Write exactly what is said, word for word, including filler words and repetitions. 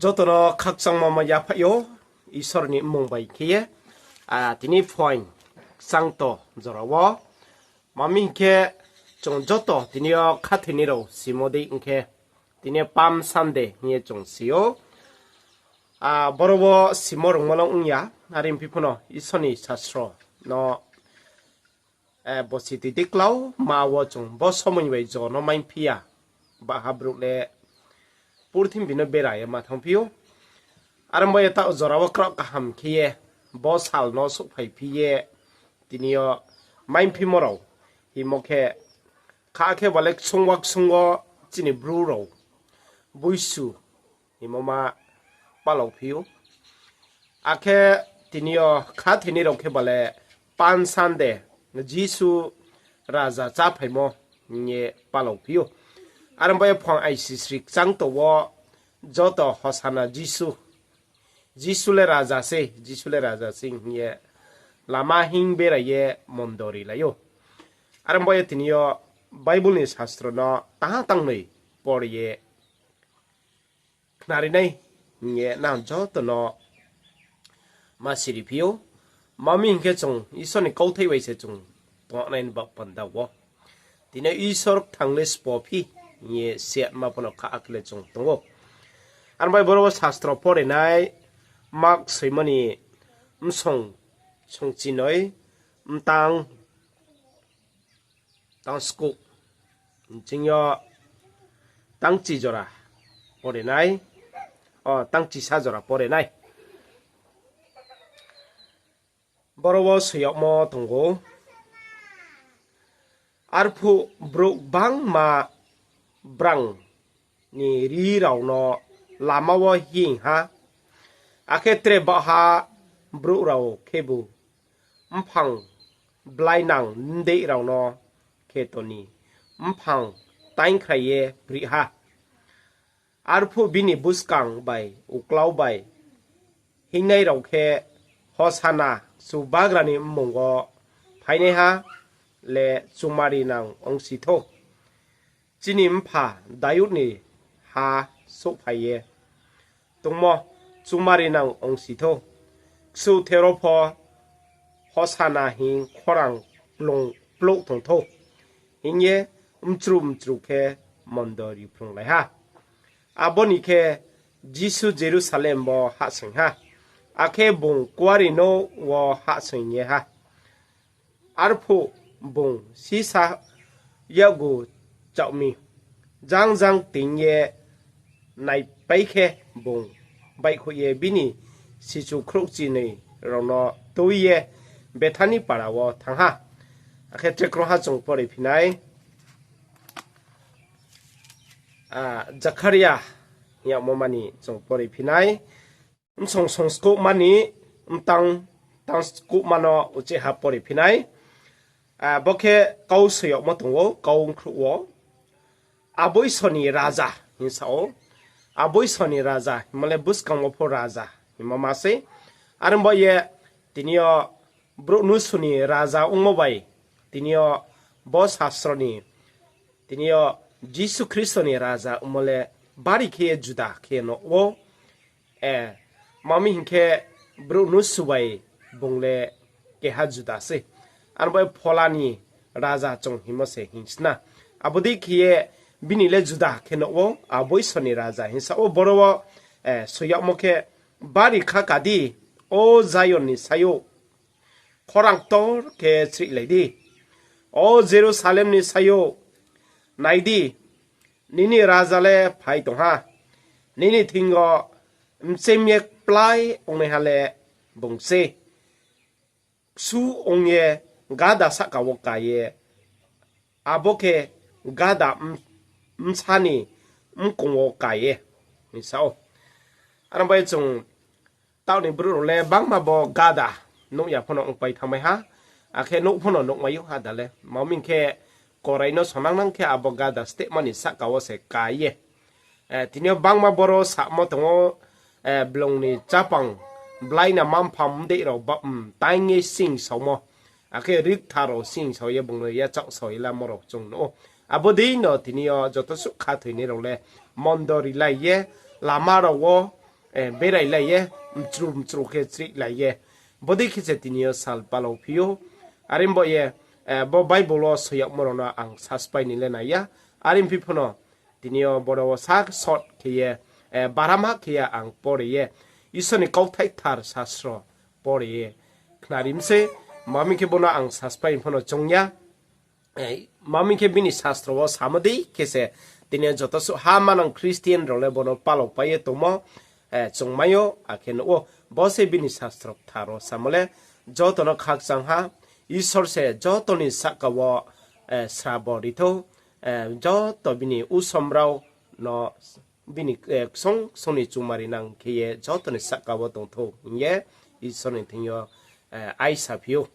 Joto no khakchangmo ma yaphaih ou, Isor ni mmung bai khe ye. A, tini phuaing kchangto jora wo. Ma mi hing khe, chung joto tini yo khathoinai rao simo dei hing khe, tini yo Palm Sunday hing ye chung si ou. A, boro wo simo rungmo le ong ya, are ongphi pho no Isor ni sasro no, e, bosi tui dei klau ma wo chung bo somoi bai jo no maiphi ya, baha brouh le purthimbi no bera ye ma thanngphi ou. Are ongba ye taoh jora wo kraoh kaham khe ye, bo sal no souhphaiphi ye, tini yo maiphimo rao, hingmo khe, kha khe ba le ksung wa ksung wo chini Bru rao, Boisu, hingmo ma palaophi ou. Akhe tini yo khathoinai rao khe ba le Palm Sunday, Jisu raja chá phaimo hing ye palaophi ou. Are ongba ye phuaing aisisri kchangto wo joto Hosana Jisu, Jisu le raja sei, Jisu le raja sei hing ye lama hing berai ye mondori lai ou. Are ongba ye tini yo Bible ni sasro no tang tangnoi por ye khnari nai hing ye nang joto no ma siriphi ou. Ma mi hing khe chung Isor ni kauthai bai se chung tongnai ni baoh panda wo. Tini Isor kthang le sbo phi hing ye siatma pho no kha khe le chung tong ou. Are bai boro wo sasro pore nai, Mark soimo ni bsong songchinoi, mtang tang skuh, ching yo tang chi jora pore nai, o, tang chisa jora pore nai. Boro wo soi yagmo tong ou. Arphuh brouh gbangma brang ni ri rao no lama wo hing ha, akhe tre baohha brouh rao khebu mphang blainang mdeih rao no kheto ni mphang taingkhrai ye brih ha. Arphuh bini buskang bai uklau bai hingnai rao khe, Hosana, Chubagra ni mmung wo phainaiha le chungmarinang ongsi thou. Chini mpha Dayud ni ha souhphai ye tongmo chungmarinang ongsi thou. Kchuh thero pho Hosana hing khorang plung plouh tong thou, hing ye mchru mchru khe mondori phrunglai ha. Abo ni khe Jisu Jerusalem wo hahsoing ha, akhe bung kuarenouh wo hahsoing ye ha. Arphuh bung sisa yakgu chaoh mi, jang jang ting ye naipai khe, bung baihkhouh ye bini sichu khrouhchinoi rao no tui ye Bethani para wo thanng ha. Akhe tre krungha chung pore phi nai, a, Zakharia hing yagmo ma ni chung pore phi nai. Bsong songskouhma ni mtang tang skuhma no uchih ha pore phi nai. A, bo khe kau soi yagmo tong ou, kau ongkhruh wo. Abo Isor ni raja hing sa ou. Abo Isor ni raja hingmo le buskang wo pho raja hingmo ma sei. Are ongba ye tini yo brouh mnusu ni raja ongmo bai, tini yo bo sasro ni, tini yo Jisu Khristo ni raja ongmo le bari khe ye juda khe no ou. E, ma mi hing khe, brouh mnusu bai bung le keha juda sei. Are ongba ye phola ni raja chung hingmo se hing sna. Abo dei khe ye bini le juda khe no ou, abo Isor ni raja hing sa ou. Boro wo, e, soi yagmo khe, bari kha ka di, o Zion ni sayouh, khorang ktor khe chrihlai di. O Jerusalem ni sayouh, nai di, nini raja le phai tong ha. Nini thing yo mchem ye kplái ongnaiha le bung sei. Ksu ong ye gada sahka wo ka ye, abo khe gada m-, bsa ni mkong wo ka ye, hing sa ou. Are ongba ye chung taoh ni brouh rao le bangma bo gada nuh ya pho no ongpai thanngmai ha, akhe nuh pho no nuhmai ou ha da le. Ma mi hing khe, korai no sonang nang khe abo gada stehma ni sahka wo se ka ye. E, tini yo bangma boro samo tong ou, e, blong ni chápang, blaina mamphang mdeih rao ba, mm, taing ye sing saomo. Akhe riktha rao sing sao ye bung no yachaoh sao ye lamo rao chung nuh ou. Abo dei no tini yo joto suh khathoinai rao le mondori lai ye lama rao wo, berailai ye, mchru mchru khe chrihlai ye, bodei khe se tini yo sal palao phi ou. Are bo ye, bo Bible wo soi yagmo rao no ang saspai ni le nai ya. Are phi pho no tini yo boro wo sa short khe ye, barama khe ye ang pore ye, Isor ni kauthai kthar sasro pore ye khnari mi sei. Ma mi khe bo no ang saspai pho no choung ya. Ma mi khe bini sasro wo samo dei khe se tini yo joto suh ha manang Christian rao le bo no palao pai ye tongmo, chung mai ou, akhe nuh ou. Bo se bini sasro kthar wo samo le, joto no khakchang ha, Isor se joto ni sahka wo srabo ri thou, joto bini usom rao no bini ksong ksong ni chumari nang khe ye joto ni sahka wo tong thou hing ye Isor ni thing yo aisa phi ou.